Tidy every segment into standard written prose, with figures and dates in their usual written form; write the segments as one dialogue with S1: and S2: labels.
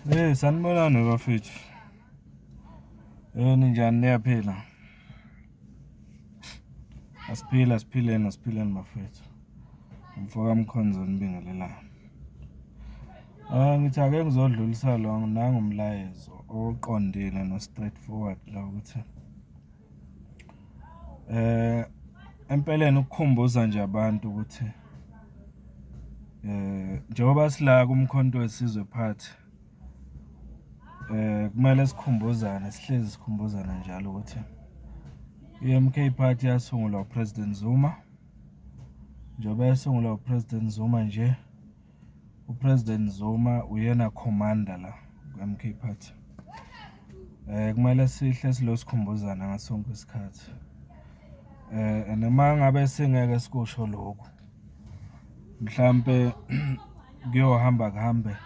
S1: Sanibonani bafethu. Ninjani, niyaphila? Asiphile, asiphileni, asiphileni bafethu. Umfo kaMkhonza onibingelelayo. Ngithi ake ngizodlulisa lo nangu umlayezo oqondile no-straight forward la ukuthi empeleni ukukhumbuza nje abantu ukuthi njengoba sila kuMkhonto weSizwe Party, kumele sikhumbuzane, sihlezi sikhumbuzana njalo ukuthi i-M_K Party yasungulwa u-President Zuma. Njengoba yasungulwa u-President Zuma nje, u-President Zuma uyena commander la ku-M_K Party. Kumele sihle silo sikhumbuzana ngaso sonke isikhathi. And uma ngabe singeke sikusho lokhu, mhlampe kuyohamba kuhambe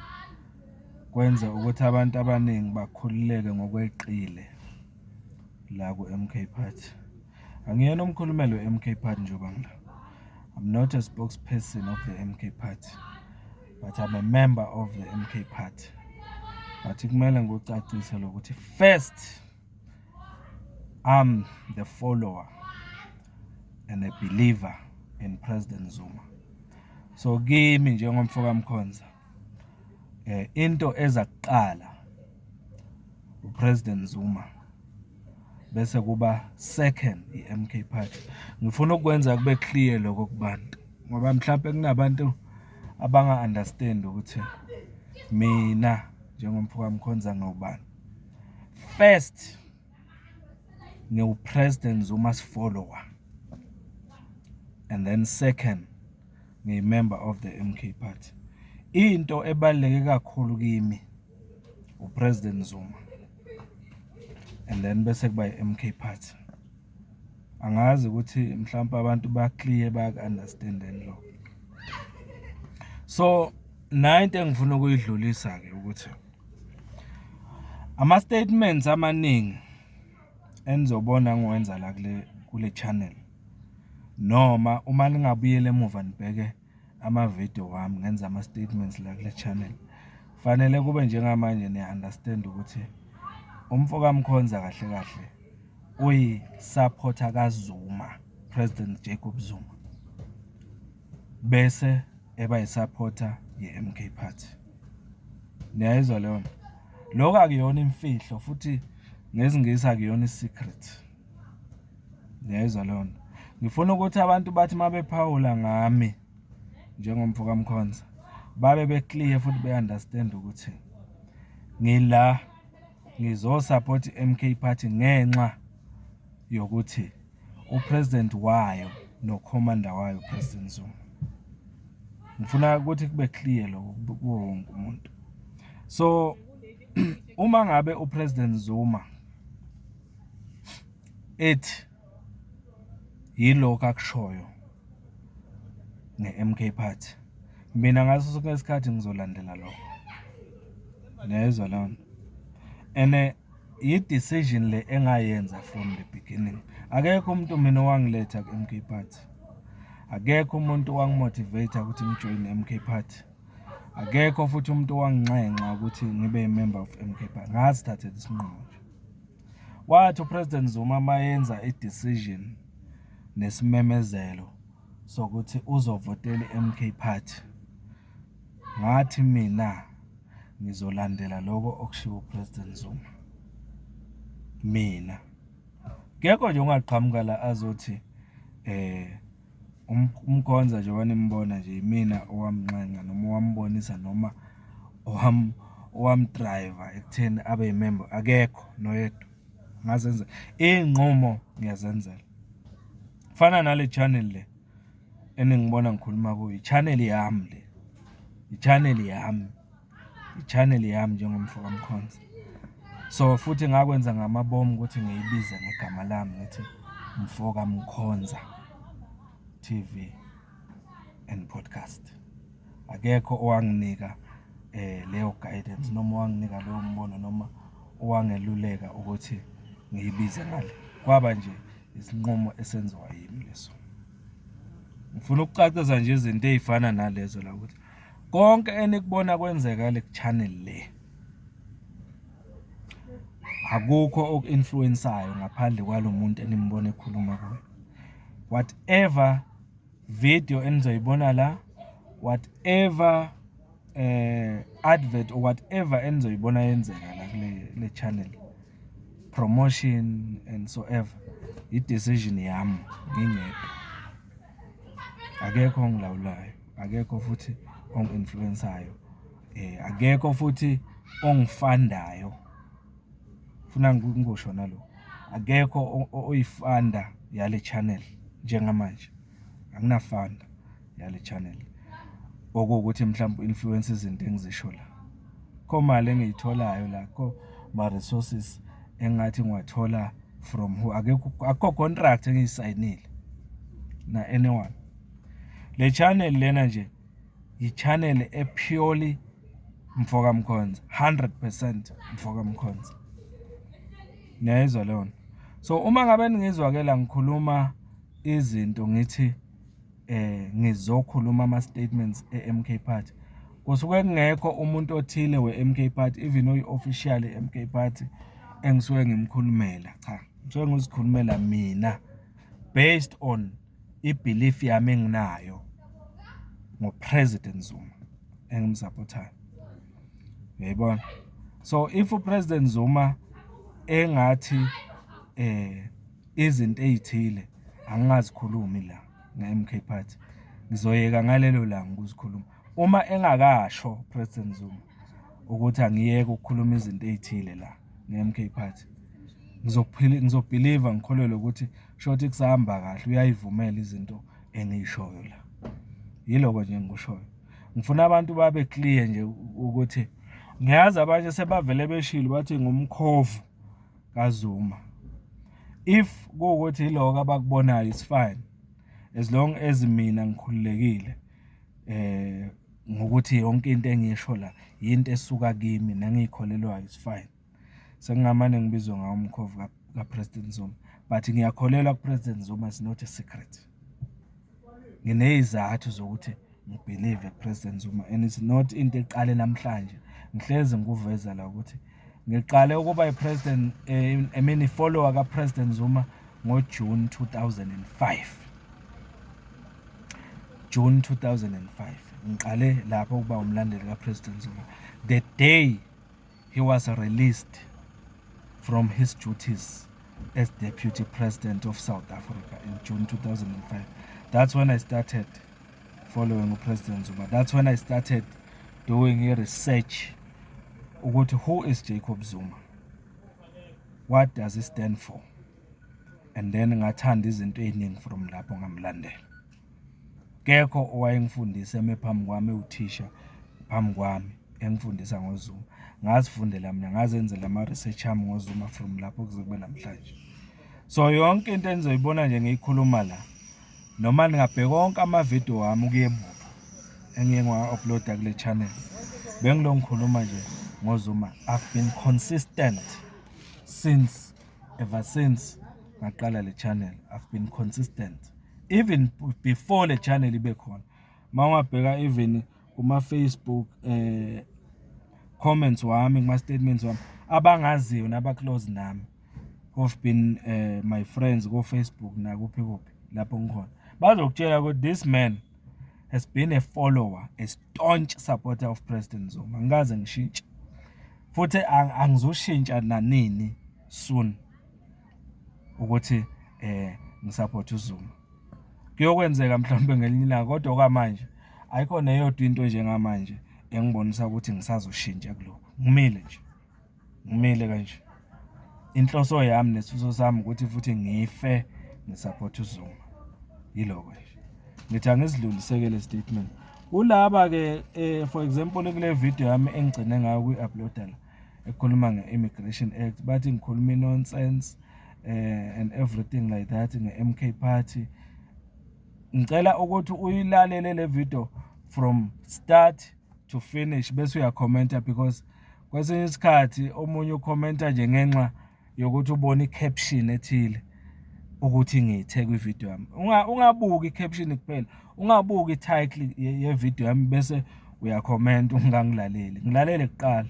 S1: kwenze ukuthi abantu abaningi bakhululeke ngokweqile la ku-M_K Party. Angiyena umkhulumeli we-M_K Party njengoba ngila. I'm not a spokesperson of the M_K Party, but I'm a member of the M_K Party. But kumele ngikucacise lokuthi first, I'm the follower and a believer in President Zuma. So kimi njengomfo kaMkhonza, into eza kuqala uPresident Zuma, bese kuba second i-M_K Party. Ngifuna ukukwenza kube clear lokho kubantu ngoba mhlampe kunabantu abanga-understand ukuthi mina njengomfo kaMkhonza ngubani. First, ngiwu-President Zuma's follower, and then second, ngiyi-member of the M_K Party. Into ebaluleke kakhulu kimi u-President Zuma and then bese kuba i-M_K Party. Angazi ukuthi mhlawumpe abantu ba-clear, bayaku-understand-a yini lokho. So, nayi into engifuna ukuyidlulisa-ke ukuthi ama-statements amaningi enizobona ngiwenza la kule channel, noma uma ningabuyela emuva nibheke amavidiyo wami ngenza ama-statements la kule channel, fanele kube njengamanje niya-understand ukuthi umfo kaMkhonza kahle kahle uyi-supporter kaZuma, President Jacob Zuma, bese eba yi-supporter ye-M_K Party. Niyayizwa leyo nto? Lokho akuyona imfihlo futhi ngesiNgisi akuyona i-secret. Niyayizwa leyo nto? Ngifuna ukuthi abantu bathi uma bephawula ngami njengomfo kaMkhonza babe be-clear futhi be-understand ukuthi ngila ngizo-support i-M_K Party ngenxa yokuthi u-president wayo no-commander wayo President Zuma. Ngifuna ukuthi kube clear lokho kuwo wonke umuntu. So uma ngabe u-President Zuma ethi yilokho akushoyo nge-M_K Party, mina ngaso sonke isikhathi ngizolandela lokho. Niyayizwa leyo nto? And i-decision le engayenza from the beginning. Akekho umuntu mina owangiletha ku-M_K Party. Akekho umuntu owangi-motivate-a ukuthi ngijoyine i-M_K Party. Akekho futhi umuntu owanginxenxa ukuthi ngibe i-member of M_K Party. Ngazithathela isinqumo nje. Wathi u-President Zuma mayenza i-decision nesimemezelo sokuthi uzovotela i-M_K Party, ngathi mina ngizolandela lokho okushiwo u-President Zuma. Mina akekho nje ongaqhamuka la azothi uMkhonza njengoba nimbona nje imina owamnxenxa noma owambonisa noma owam-drive-a ekutheni abe yi-member, akekho noyedwa. Ngazenzela iy'nqumo, ngiyazenzela. Kufana nale channel le eningibona ngikhuluma kuyo, i-channel yami le, i-channel yami, i-channel yami njengomfo kaMkhonza. So futhi ngakwenza ngamabomu ukuthi ngiyibize ngegama lami, ngithi Mfo kaMkhonza T_V and Podcast. Akekho owanginika leyo guidance noma owanginika lowo mbono noma owangeluleka ukuthi ngiyibize ngale. Kwaba nje isinqumo esenziwa yimi leso. Ngifuna ukucacisa nje izinto ey'fana nalezo la ukuthi konke enikubona kwenzeka le channel le. Akukho oku-influence-ayo ngaphandle kwalo muntu enimbona ekhuluma kuyo. Whatever video enizoyibona la, whatever advert or whatever enizoyibona yenzeka la kule channel, promotion and so ever, i-decision yami ngingedwa. Akekho ongilawulayo, akekho futhi ongi-influence-ayo, akekho futhi ongi-fund-ayo. Funa ngikusho nalokhu, akekho oyi-funder yale channel njengamanje, angina-funder yale channel, okuwukuthi mhlampe u-influence izinto engizisho la. Akukho mali engiyitholayo la, akukho ma-resources engingathi ngiwathola from who, akekho, akukho contract engiyisayinile na-anyone. Le channel lena nje, i-channel e-purely mfoka Mkhonza, 100% mfoka Mkhonza. Niyayizwa leyo nto? So, uma ngabe ningizwa-ke la ngikhuluma izinto ngithi ngizokhuluma ama-statements e-M_K Party, kusuke kungekho umuntu othile we-M_K Party, even oyi-official e-M_K Party, engisuke ngimkhulumela, cha, ngisuke ngizikhulumela mina based on i-belief yami enginayo ngo-President Zuma engim-support-ayo, uyayibona? So, if u-President Zuma engathi izinto ey'thile angingazikhulumi la nge-M_K Party, ngizoyeka ngalelo langa ukuzikhuluma. Uma engakasho u-President Zuma ukuthi angiyeke ukukhuluma izinto ey'thile la nge-M_K Party, ngizo-believe-a, ngikholelwe ukuthi shuthi kusahamba kahle, uyayivumela izinto engiyishoyo la. Yiloko nje engikushoyo. Ngifuna abantu babe clear nje ukuthi ngiyazi abanye sebavele beshilo bathi ngumkhovu kaZuma. If kuwukuthi yiloko abakubonayo, it's fine, as long as mina ngikhululekile ngokuthi yonke into engiyisho la yinto esuka kimi nengiyikholelwayo, it's fine. Sengingamane ngibizwe ngawo umkhovu ka-President Zuma, but ngiyakholelwa ku-President Zuma, is not a secret. Nginey'zathu zokuthi ngi-believe ku-President Zuma and it's not into eqale namhlanje. Ngihlezi ngikuveza la ukuthi ngiqale ukuba i-president, I mean, i-follower ka-President Zuma ngo-June 2005, June 2005 ngiqale lapho ukuba umlandeli ka-President Zuma, the day he was released from his duties as Deputy President of South Africa in June 2005. That's when I started following uPresident Zuma. That's when I started doing i-research ukuthi who is Jacob Zuma, what does he stand for, and then ngathanda izinto ey'ningi from lapho, ngamlandela. Kekho owayengifundisa eme phambi kwami, ewuthisha phambi kwami engifundisa ngoZuma. Ngazifundela mina, ngazenzela ama-research ami ngoZuma from lapho kuze kube namhlanje. So yonke into enizoyibona nje ngiyikhuluma la, noma ningabheka wonke amavidiyo wami ukuya emuva engiye ngiwa-upload-a kule channel, bengilo ngikhuluma nje ngoZuma. I've been consistent since, ever since ngaqala le channel. I've been consistent even before le channel ibe khona. Uma ungabheka even kuma-Facebook comments wami, kuma-statements wami, abangaziyo naba-close nami, who've been my friends ko-Facebook nakuphi kuphi lapho ngikhona, bazokutshela ukuthi this man has been a follower, a staunch supporter of President Zuma. Angikaze ngishintshe futhi angizoshintsha nanini soon ukuthi ngi-support uZuma. Kuyokwenzeka mhlawumbe ngelinye ilanga, kodwa okwamanje ayikho neyodwa into njengamanje engibonisa ukuthi ngisazoshintsha kulokhu. Ngimile nje, ngimile kanje. Inhloso yami nesifiso sami ukuthi futhi ngife ngi-support uZuma. Yiloko nje ngithi angizidluliseke le statement kulaba-ke. For example, kule video yami engigcine ngayo ukuyi-upload-a la ekhuluma nge-Immigration Act, bathi ngikhuluma i-nonsense and everything like that nge-M_K Party. Ngicela ukuthi uyilalele le video from start to finish bese uya-comment-a, because kwesinye isikhathi omunye u-comment-a nje ngenxa yokuthi ubone i-caption ethile ukuthi ngithe kwividiyo yami. Ungabuki i-caption kuphela, ungabuki i-title yevidiyo yami bese uya-comment-a ungangilaleli. Ngilalele kuqala.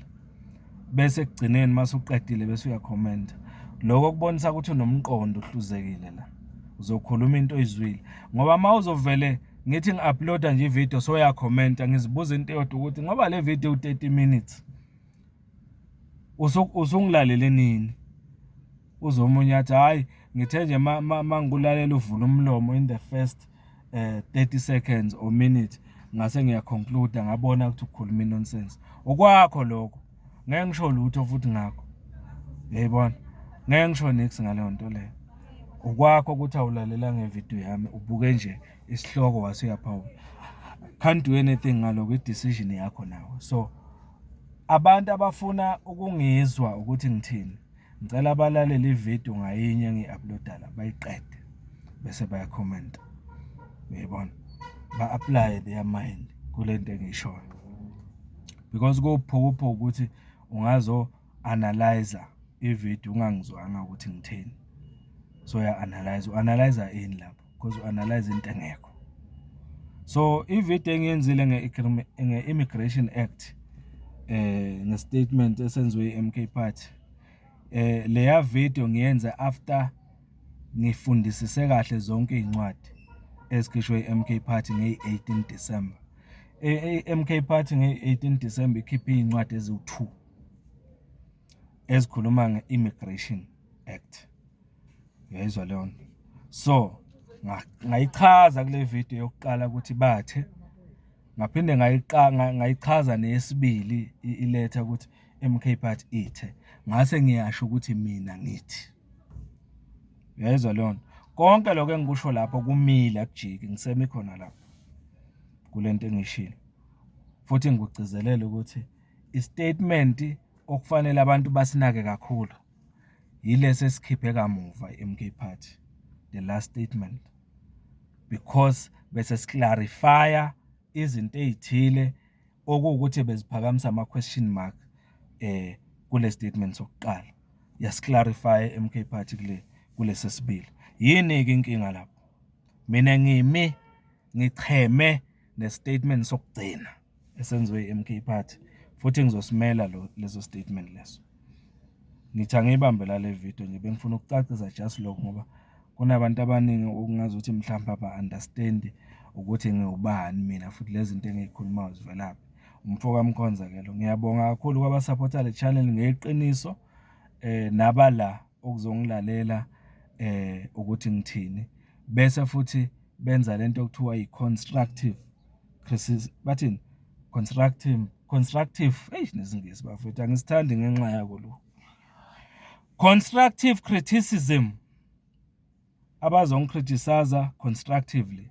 S1: Bese ekugcineni uma usuqedile bese uyakhomenta. Loko kubonisa ukuthi unomqondo ohluzekile la, uzokhuluma into oyizwile. Ngoba uma uzovele ngithi ngi-upload-a nje ividiyo sewuyakhomenta, ngizibuza into eyodwa ukuthi ngoba le vidiyo iwu-30 minutes, usungilalele nini? Uzwe omunye athi, hhayi, ngithe nje uma ngikulalela uvula umlomo in the first 30 seconds or minute, ngase ngiya-conclude-a ngabona ukuthi ukhuluma i-nonsense. Okwakho lokho, ngeke ngisho lutho futhi ngakho. Uyayibona? Ngeke ngisho niks ngaleyo nto leyo. Okwakho ukuthi awulalelanga ividiyo yami, ubuke nje isihloko wase uyaphawula. Can't do anything ngalokho, i-decision yakho nawe. So, abantu abafuna ukungizwa ukuthi ngithini, ngicela balalele ividiyo ngayinye engiyi-upload-a la, bayiqede bese bayakhomenta. Uyayibona? Ba-apply-e their mind kule nto engiyishoyo. Because kuwubuphukuphuku ukuthi ungazo-analyse-a ividiyo ungangizwanga ukuthi ngitheni. So uya-analyse-a, u-analyse-a ini lapho? Because u-analyse into engekho. So, ividiyo engiyenzile nge-Immigration Act, nge-statement esenziwe i-M_K Party, leya video ngiyenze after ngifundisise kahle zonke iy'ncwadi ezikhishwe i-M_K Party ngeyi-18 December. I-M_K Party ngeyi-18 December ikhiphe iy'ncwadi eziwu-2 ezikhuluma nge-Immigration Act. Uyayizwa leyo nto? So, ngayichaza kule video yokuqala ukuthi bathe, ngaphinde ngayichaza neyesibili iletha ukuthi M_K Party ithe, ngase ngiyasho ukuthi mina ngithi. Uyayizwa leyo nto? Konke lokho engikusho lapho kumile, akujiki, ngisemi khona lapho kule nto engiyishilo. Futhi ngikugcizelele ukuthi i-statement okufanele abantu basinake kakhulu yilesi esikhiphe kamuva i-M_K Party, the last statement. Because bese si-clarify-a izinto ey'thile okuwukuthi beziphakamisa ama-question mark kule statement sokuqala. Yasi-clarify-a i-M_K Party kule kulesi sesibili. Yini-ke inkinga lapho? Mina ngimi ngicheme ne-statement sokugcina esenziwe i-M_K Party, futhi ngizosimela lo leso statement leso. Ngithi angiyibambe la le video nje, bengifuna ukucacisa just lokho ngoba kunabantu abaningi okungazuthi mhlampe aba-understand-i ukuthi ngiwubani mina, futhi lezi zinto engiyikhulumayo zivelaphi. Umfo kaMkhonza-ke lo. Ngiyabonga kakhulu kwaba-support-a le channel ngeqiniso, nabala ukuzongilalela ukuthi ngithini. Bese futhi benza lento okuthiwa i-constructive criticism, bathini? Constructive, eish nesiNgisi bafowethu, angisithandi ngenxa yako lokhu. Constructive criticism. Abazongi-criticise-a constructively,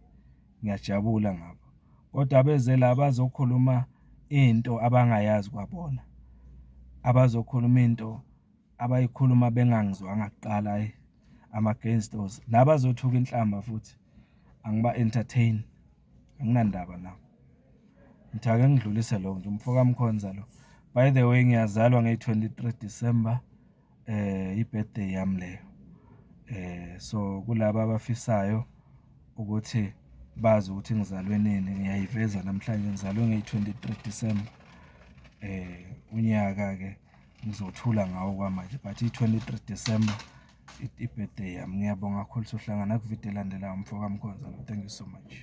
S1: ngiyajabula ngabo. Kodwa abeze la bazokhuluma into abangayazi kwabona, abazokhuluma into abayikhuluma bengangizwanga kuqala, hhayi, I'm against those. Nabazothuka inhlamba futhi angiba-entertain, anginandaba nabo. Ngithi ake ngidlulise lokho nje, umfo kaMkhonza lo. By the way, ngiyazalwa ngeyi-23 December, i-birthday yami leyo. So kulaba abafisayo ukuthi bazi ukuthi ngizalwe nini, ngiyayiveza namhlanje, ngizalwe ngeyi-23 December. Unyaka-ke ngizothula ngawo kwamanje, but i-23 December i-birthday yami. Ngiyabonga kakhulu, sohlangana kwividiyo elandelayo. Umfo kaMkhonza lo, thank you so much.